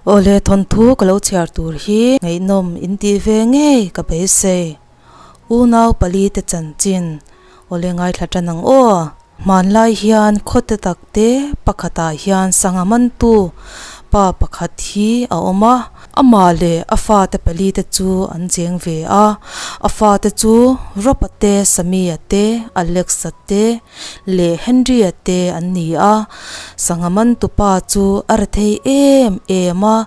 Awle thawnthu ka lo chhiar tur hi ngaihnawm in tih ve ngei ka beisei. Unau pali te chanchin awle ngaithla tan ang aw. Hmanlai hian khawte tak te pakhatah hian sangha mantu pa pakhat hi a awm a. Amah leh a fate pali te chu an cheng ve a. A fate chu Rob-a te, Sammy-a te, Alex-a te leh Henry-a te an ni a. Sangha mantu pa chu a rethei em em a,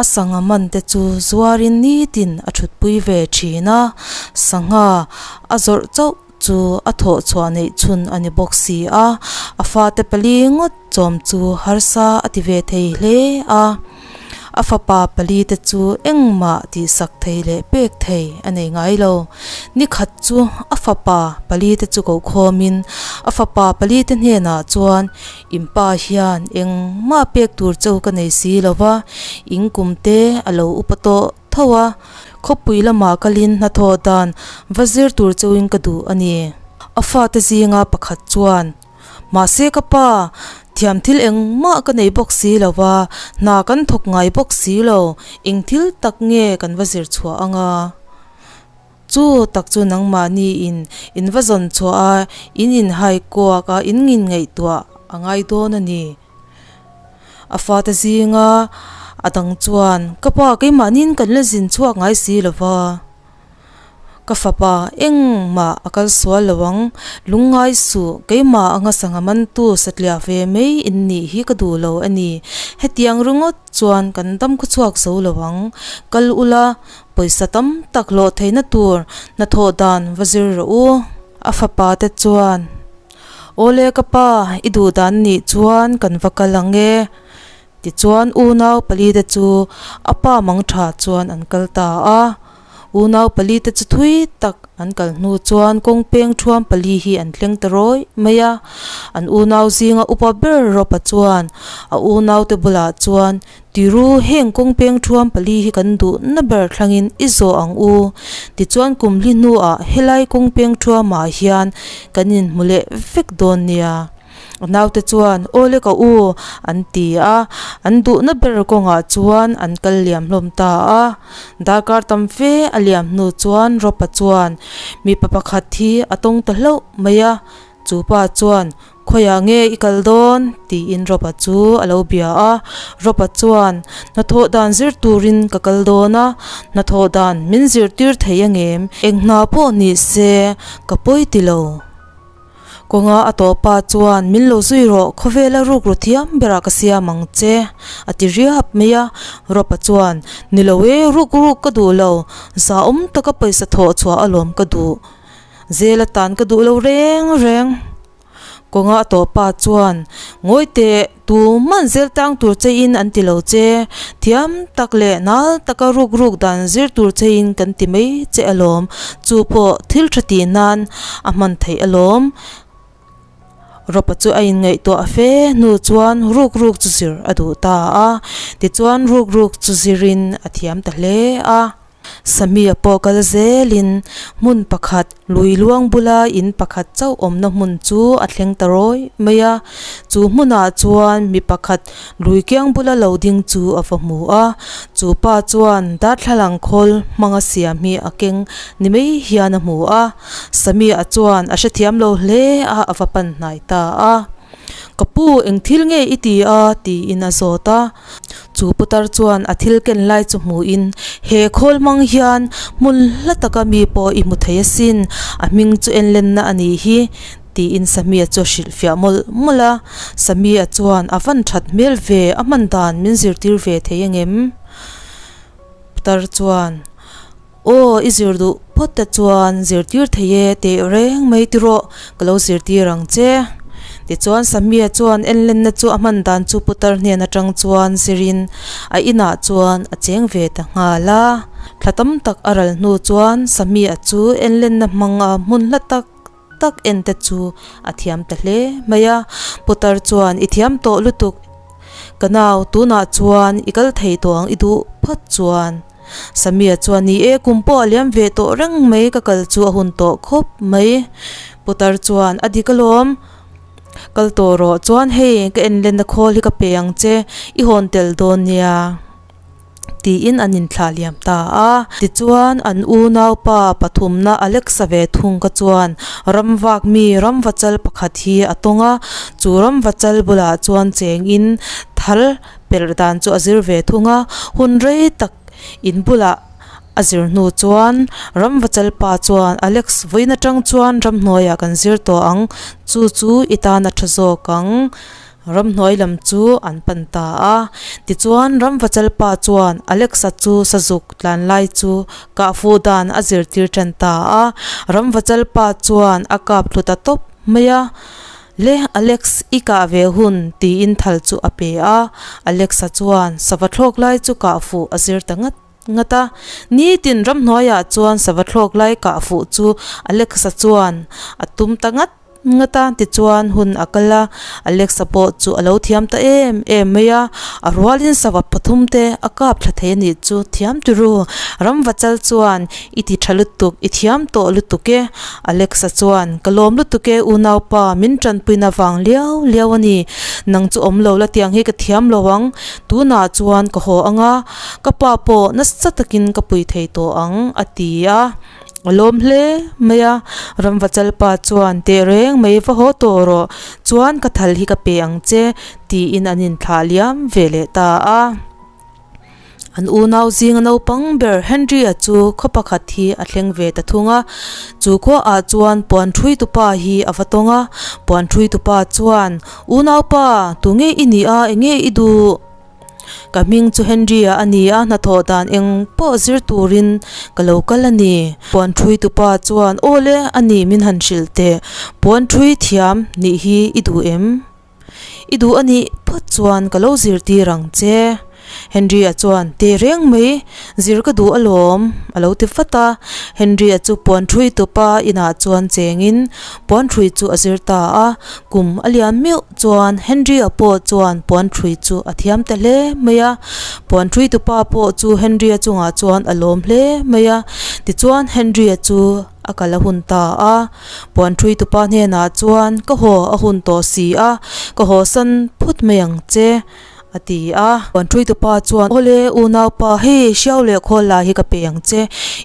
a sangha man te chu zuarin nitin a thutpui ve thin a. Sangha a zawrh chauh chu a thawh chhuah neih chhun a ni bawk si a, a fate pali ngawt chawm chu harsa a ti ve thei hle a. A fapa pali te chu engmah tihsak thei leh pek thei a nei ngai lo. Ni khat chu a fapa pali te chu kokhawmin a fapa pali te hnenah chuan in pa hian engmah pek tur cheu ka nei si lo va, in kum te a lo upa tawh tho a, khawpui lamah kalin hnathawh dan va zir tur cheuin ka duh a ni. A fate zinga pakhat chuan. Mahse ka pa, thiam thil engmah ka nei bawk si lo va, hna kan thawk ngai bawk si lo, eng thil tak nge kan va zir chhuah ang a? Chu tak chu nangmahni in in va zawn chhuah a, in inhai kuak a, in nginngaihtuah a ngai dawn a ni. A fate zinga a dang chuan, Ka pa, keimahniin kan la zin chhuak ngai si lo va. Ka fapa, engmah a kal sual lo ang, lungngai suh, keimah anga sangha mantu satliah ve mai in nih hi ka duh lo a ni. Hetiang ringawt chuan kan dam khaw chhuak zo lo ang. Kal ula, pawisa tam tak hlawh theihna tur hnathawh dan va zir rawh u. A fapa te chuan, Awle ka pa, i duh dan nih chuan kan va kal ang e. Tichuan unau palite chu a pa mang tha chuan an kal ta a. Unau palite chu thui tak an kal hnu chuan kawng peng thuam pali hi an thleng ta rawi mai a. An unau zinga upa ber Ropa chuan a unaute bulah chuan, Tiru, heng kawng peng thuam pali hi kan duhna ber thlangin i zawh ang u. Tichuan kum hli hnuah helai kawng peng thuamah hian kan inhmu leh vek dawn nia. A naute chuan, Awle ka u, an ti a. An duhna ber kawngah chuan an kal liam hlawm ta a. Darkar tam fe a liam hnu chuan Ropa chuan mipa pakhat hi a tawng ta hlauh mai a. Chu pa chuan, Khawiah nge i kal dawn? tiin Ropa chu a lo bia a. Ropa chuan, Hnathawh dan zir turin ka kal dawn a, hnathawh dan min zirtir thei angem? Eng hna pawh ni se ka pawi ti lo. Kawnga a tawhpa chuan, Min lo zui rawh, khawvela rukru thiam berah ka siam ang che, a ti riap mai a. Ropa chuan, Ni lo e, ruk ruk ka duh lo, zahawm taka pawisa thawh chhuah alawm ka duh. Zel atan ka duh lo reng reng. Kawnga a tawhpa chuan, Ngawi teh, Tuman zel tang tur che in an ti lo che, thiam tak leh nal taka ruk ruk dan zir tur che in kan ti mai che alawm, chu pawh thil tha tih nan a hman theih alawm. Ropa chu a inngaihtuah fe hnu chuan ruk ruk chu zir a duh ta a, tichuan ruk ruk chu zirin a thiam ta hle a. Samia pawh kal zelin hmun pakhat lui luang bula in pakhat chauh awmna hmun chu a thleng ta rawi mai a. Chu hmunah chuan mi pakhat lui kiang bula lo ding chu a va hmu a. Chu pa chuan darthlalang khawl hmanga siam hi a keng ni mai hian a hmu a. Samia chuan a hrethiam lo hle a, a va pan hnai ta a. Ka pu, eng thil nge i ti a? tiin a zawt a. Chu putar chuan a thil ken lai chu hmuhin, He khawl hmang hian hmun hla taka mi pawh i hmu thei asin, a hming chu enlenna a nih hi, tiin Samia chu a hrilhfiah mawlh mawlh a. Samia chuan, A van that hmel ve, a hman dan min zirtir ve thei angem? Putar chuan, Aw, i zir duh phawt te chuan zirtir thei e teh reng mai tiraw, ka lo zirtir ang che. Tichuan Samia chuan enlenna chu a hman dan chu putar hnen atang chuan zirin a inah chuan a cheng ve ta nghal a. Thla tam tak a ral hnu chuan Samia chu enlenna hmanga hmun hla tak tak en te chu a thiam ta hle mai a. Putar chuan i thiam tawh lutuk, ka nau tunah chuan i kal thei tawh ang i duh phawt chuan. Samia chuan, Ni e, kum pawh a liam ve tawh reng mai, ka kal chu a hun tawh khawp mai. Putar chuan, A dik alawm, kal tawh rawh. Chuan hei, ka enlenna khawl hi ka pe ang che, i hawn tel dawn nia. Tiin an inthlah liam ta a. Tichuan, an unaupa pathumna Alexa ve thung ka chuan ramvak mi ramvachal pakhat hi a tawng a, chu ramvachal bulah chuan chengin thal perh dan chu a zir ve thung a, hun rei tak in bulah a zir hnu chuan ramvachal pa chuan Alex vawiin atang chuan ramhnuaiah kan zir tawh ang, chu chu i tan a tha zawk ang. Ramhnuai lam chu an pan ta a. Tichuan, Ramvachal pa chuan Alexa chu sazuk tlan lai chu kah fuh dan a zirtir tan ta a. Ramvachal pa chuan a kap thlu ta tawp mai a, Le Alex, i kah ve hun tiin thal chu a pe a. Alexa chuan sava thlawk lai chu kah fuh a zir ta ngat ngat a. Nitin ramhnuaiah chuan sava thlawk lai kah fuh chu Alexa chuan a tum ta ngat. Ngata tichuan hun a kal a, Alexa pawh chu a lo thiam ta em em mai a, a rualin sava pathum te a kap thla thei a nih chu thiam turu. Ramvachal chuan i ti tha lutuk, i thiam tawh lutuk e. Alexa chuan ka lawm lutuk e unaupa, min tanpuina vang liau liau a ni. Nang chu awm lo la tiang hi ka thiam lo ang, tunah chuan ka haw ang a, ka pa pawh nasa takin ka pui thei tawh ang a ti a. A lawm hle mai a, Ramvachal pa chuan teh reng mai va haw tawh rawh, chuan ka thal hi ka pe ang che tiin an inthlah liam ve leh ta a. An unau zinga naupang ber Henry-a chu khaw pakhat hi a thleng ve ta thung a, chu khuaah chuan puan ṭhui tupa hi a va tawng a, puan ṭhui tupa chuan, Unaupa, tunge i nih a, enge i duh? Ka hming chu Henry-a a ni a, hnathawh dan eng pawh zir turin ka lo kal a ni. Puan ṭhui tupa chuan, Aw le, a ni min han hrilh teh. Puan ṭhui thiam nih hi i duh em? I duh a nih phawt chuan ka lo zirtir ang che. Henry-a chuan, Teh reng mai, zir ka duh alawm, a lo ti vat a. Henry-a chu puan ṭhui tupa inah chuan chengin puan ṭhui chu a zir ta a, kum a lian meuh. Chuan Henry-a pawh chuan puanṭhui chu a thiam ta hle mai a, puanṭhui tupa pawh chu Henry-a chungah chuan a lawm hle mai a, tichuan Henry-a chu a kal a hun ta a, puanṭhui tupa hnenah chuan ka haw a hun tawh si a, ka haw san phut mai ang che. A ti a, puanṭhui tupa chuan Awle unaupa hei hriau leh khawl lah hi ka pe ang che,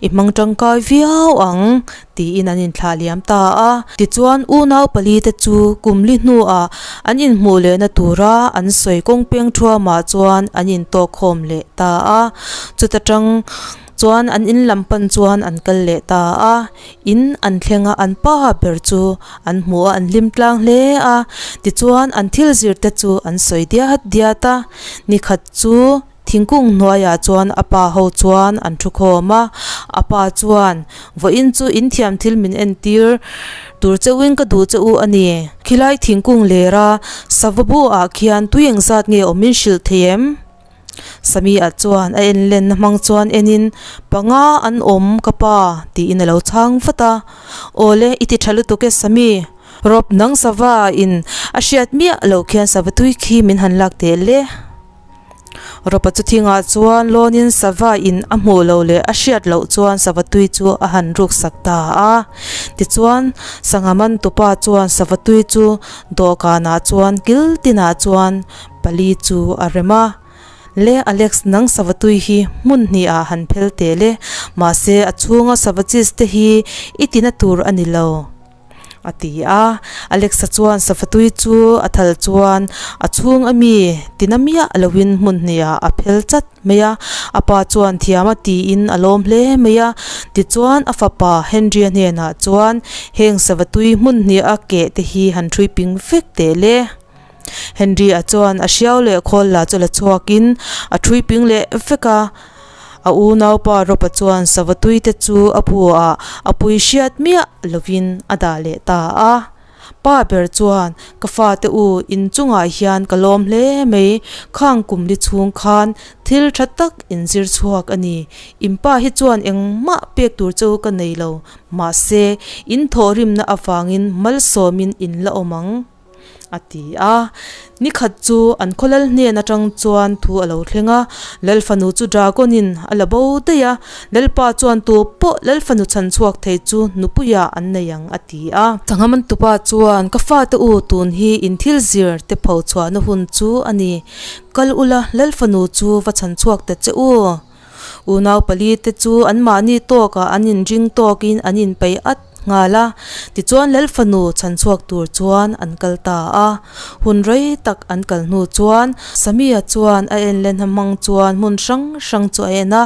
i hmang tangkai viau ang tiin an inthlah liam ta a. Tichuan unau pali te chu kum li hnuah an inhmuh lehna tura an sawi kawng peng thuamah chuan an intawk khawm leh ta a, chuta tang chuan an in lam pan chuan an kal leh ta a. In an thleng a, an pa ber chu an hmu a, an hlim tlang hle a. Tichuan an thil zir te chu an sawi diat diat a, nikhat chu thingkung hnuaiah chuan a pa ho chuan an thu khawm a, a pa chuan vawiin chu in thiam thil min entir tur cheuhin ka duh che u a ni. Khilai thingkung lera sava bu ah khian tui engzat nge awm in hrilh thei em? Samia chuan a en lenna hmang chuan enin, Panga an awm ka pa, tiin a lo chhang vat a. Awle, i ti tha lutuk e Sami. Rob nang sava in a hriat miah loh khian sava tui khi min han lak teh le. Rob-a chu thingah chuan lawnin sava in a hmuh loh leh a hriat loh chuan sava tui chu a han ruk sak ta a. Tichuan, sangha man tupa chuan sava tui chu dawhkanah chuan kil tinah chuan Pali chu a rem a, Le Alex nang sava tui hi hmun hnih ah han phel teh le, mahse a chhunga sava cheese te hi i tina tur a ni lo a ti a. Alexa chuan sava tui chu a thal chuan a chhung ami tina miah loin hmun hnih ah a phel chat mai a, a pa chuan thiam a tiin a lawm hle mai a. Tichuan a fapa Henry-a hnenah chuan heng sava tui hmun hnih a keh te hi han hrui ping vek teh le. Henry-a chuan a hriau leh khawl la chu la chhuakin a ṭhui ping leh vek a, a unaupa Rob-a chuan sava tui te chu a buah a pui hriat miah lovin a dah leh ta a. Pa ber chuan, Ka fate u, in chungah hian ka lawm hle mai, khang kum li chhung khan thil tha tak in zir chhuak a ni. In pa hi chuan engmah pek tur chu ka nei lo, mahse, in thawhrimna avangin malsawmin in la awm ang. A ti a. Ni khat chu an khaw lal hnen atang chuan thu a lo thleng a, Lal fanu chu Dragon in a la bo daih a, Lalpa chuan tu pawh Lal fanu chhan chhuak thei chu nupuiah an nei ang a ti a. Sangha mantupa chuan ka fate u tun hi in thil zir te pho chhuahna hun chu a ni, kal ula Lal fanu chu va chhan chhuak ta che u. Unau pali te chu anmahni tawkah an inring tawkin an inpeih at nghal a, tichuan Lal fanu chhanchhuak tur chuan an kal ta a. Hun rei tak an kal hnu chuan Samia chuan a en len hmang chuan hmun hrang hrang chu a en a,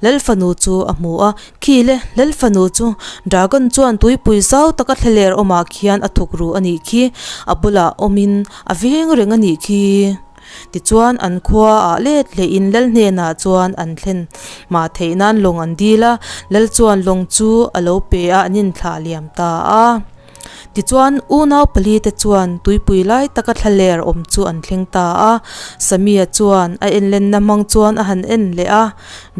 Lal fanu chu a hmu a, Khi le, Lal fanu chu Dragon chuan tuipui zau taka thlaler awmah khian a thuk ru a nih khi, a bulah awmin a veng reng a nih khi. Tichuan, an khuaah let lehin Lal hnenah chuan an thlen mah theih nan lawng an dil a, Lal chuan lawng chu a lo pe a, an inthlah liam ta a. Tichuan, unau palite chuan tuipui lai taka thlaler awm chu an thleng ta a. Samia chuan a enlenna hmang chuan a han en leh a.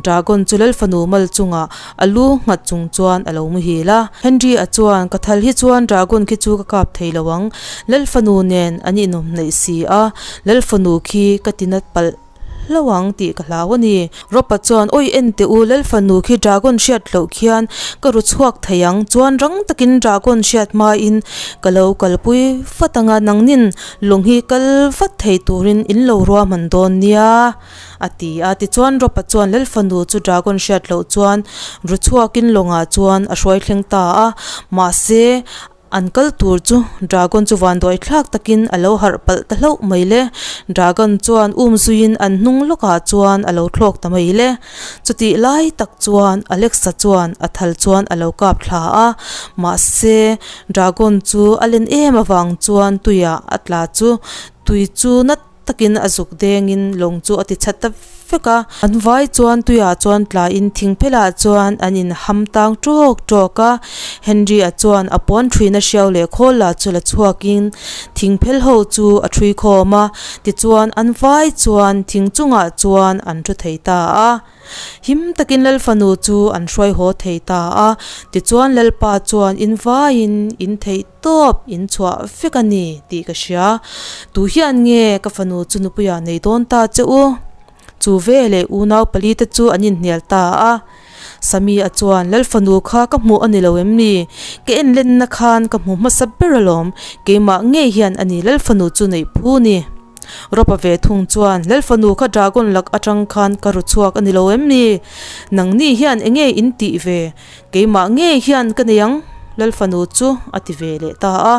Dragon chu Lal fanu mal chungah a lu nghat chung chuan a lo muhil a. Henry-a chuan, Ka thal hi chuan Dragon khi chu ka kap thei lo ang. Lal fanu nen an inawm hnaih si a, Lal fanu khi ka ti nat palh hlauh ang tih ka hlau a ni. Ropa chuan, Awi en teh u, Lal fanu khi Dragon hriat loh khian ka ru chhuak thei ang. Chuan rang takin Dragon hriat hmain ka lo kalpui vat ang a, nangnin lawng hi kal vat thei turin in lo ruahman dawn nia. A ti a, tichuan Ropa chuan Lal fanu chu Dragon hriat loh chuan ru chhuakin lawngah chuan a hruai thleng ta a, mahse an kal tur chu Dragon chu vanduai thlak takin a lo harh palh ta hlauh mai le. Dragon chuan um zuiin an hnung lawkah chuan a lo thlawk ta mai le. Chutih lai tak chuan Alexa chuan a thal chuan a lo kap thla a, mahse Dragon chu a len em avang chuan tuiah a tla chu tui chu nat takin a zuk dengin lawng chu a ti chat ta vek a. An vai chuan tuiah chuan tlaiin thing phelah chuan an in ham tang tawk tawk a. Henry-a chuan a pawn thuina hriau leh khawl lah chu la chhuakin thing phel ho chu a thui khawm a. Tichuan an vai chuan thing chungah chuan an thu thei ta a. Him takin Lal fanu chu an hruai haw thei ta a. Tichuan Lalpa chuan in vaiin in theih tawp in chhuah vek a ni tih ka hria. Tu hian nge ka fanu chu nupuiah nei dawn ta che u? Chu veleh unau palite chu an inhnial ta a. Samia chuan Lal fanu kha ka hmuh a ni lo em ni? Ka en lenna khan ka hmu hmasa ber alawm. Keimah ngei hian a ni Lal fanu chu neih phu ni. Ropa ve thung chuan, Lal fanu kha dragon lak atang khan ka ru chhuak a ni lo em ni? Nangni hian eng nge in tih ve? Keimah ngei hian ka nei ang, Lal fanu chu a ti ve leh ta a.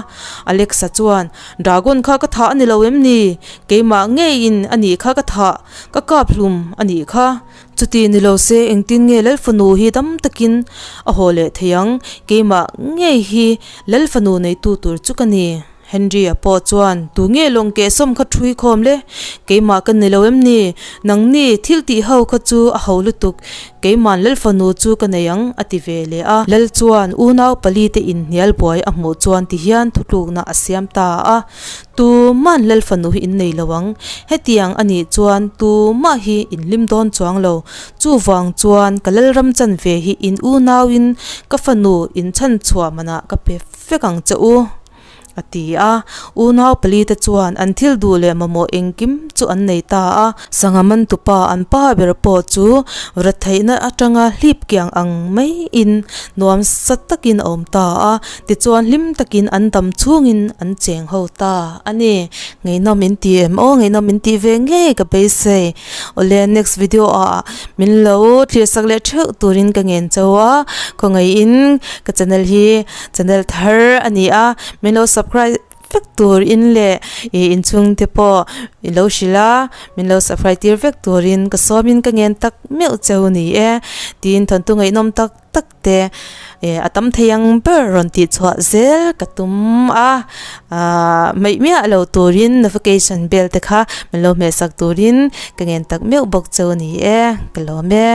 Alexa chuan, Dragon kha ka thah a ni lo em ni? Keimah ngeiin a nih kha ka thah, ka kap hlum a nih kha. Chuti ni lo se engtin nge Lal fanu hi dam takin a haw leh thei ang? Keimah ngei hi Lal fanu neitu tur chu ka ni. Henry-a pawh chuan, Tu nge lawng kehsawm kha ṭhui khawm le? Keimah ka ni lo em ni? Nangni thil tih ho kha chu a ho lutuk, keima'n Lal fanu chu ka nei ang, a ti ve leh a. Lal chuan unau palite inhnial buai a hmuh chuan ti hian thutlukna a siam ta a, Tuma'n Lal fanu hi in nei lo ang. Hetiang a nih chuan tumah hi in hlim dawn chuang lo. Chuvang chuan ka Lalram chanve hi in unauin ka fanu in chhanchhuah manah ka pe vek ang che u. A ti a. Unau palite chuan an thil duh leh mamawh engkim chu an nei ta a. Sangha mantupa an pa ber pawh chu retheihna atanga hlip kiang ang maiin nuam sa takin a awm ta a. Tichuan hlim takin an dam chhungin an cheng ho ta a ni. Ngeihnawm in ti em aw? Ngeihnawm in tih ve ngei ka beisei. Awle next video ah min lo thlir sak leh theuh turin ka ngen chauh a. Khawngaihin ka channel hi Channel thar a ni a, min lo subscribe vek tur in leh ih inchhung te pawh i lo hrilh a, min lo subscribe tir vek turin ka sawm in ka ngen tak meuh cheu ni e. Tin thawnthu ngaihnawm tak tak te ih a tam thei ang ber rawn tih chhuah zel ka tum a, ahh hmeih miah lo turin notification bell te kha min lo hmeh sak turin ka ngen tak meuh bawk cheu ni e, ka lawm e.